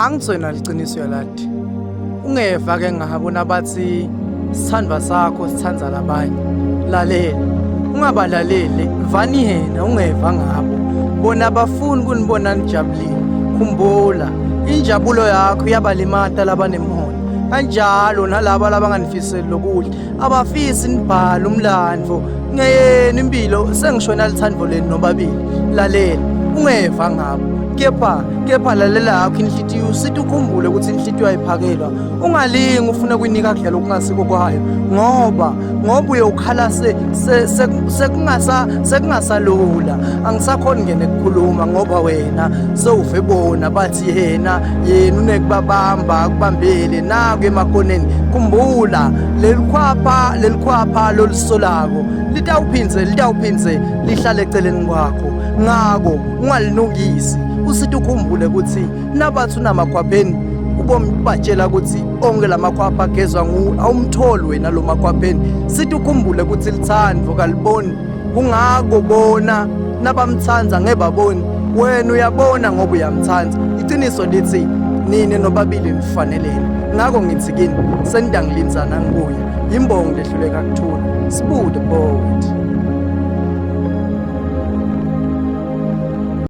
Angitswena liciniso yaladi. Ungeva ke ngabo nabathi sithandwa sakho sithanda labanye. Lalela. Ungabalaleli, vani yena ungeva ngabo. Bona abafuni kunibona nijabulile. Khumbula, injabulo yakho iyabalimata labanemona. Kanjalo nalaba labanganifiseli lokuhle. Abafisi nibhale umlando ngeyenu impilo sengisho nalithando lenu nobabili. Lalela, ungeva ngabo. Kepha lalela yakho inhlitiyo usithi ukhumbule ukuthi inhlitiyo ayiphakelwa. Ungalingi ufuna kuyinika kudla lokungasiko kwayo ngoba uyokhala sekungasalula. Angisakhoni ngene ukukhuluma ngoba wena sewuve bona bathi yena unekubabamba akubambele naku emakoneni. Khumbula lelikhwapha lolusolako litawuphindze lihlale eceleni kwakho. Ngako ungalinukisi, usithi ukhumbule ukuthi nabathi unamakhwapheni ubombatshela ukuthi onke lamakhwapha agezwa nguwe, awumtholi wena lo makhwapheni. Sithi ukhumbule ukuthi lithando kaliboni, kungako bona nabamthanda ngebaboni, wena uyabona ngoba uyamthanda. Iqiniso lithi nini nobabili nifanelene. Ngakho ngithi kini senidangilizana ngibuye. Imbongi lehluleka kuthula. Sibude poet.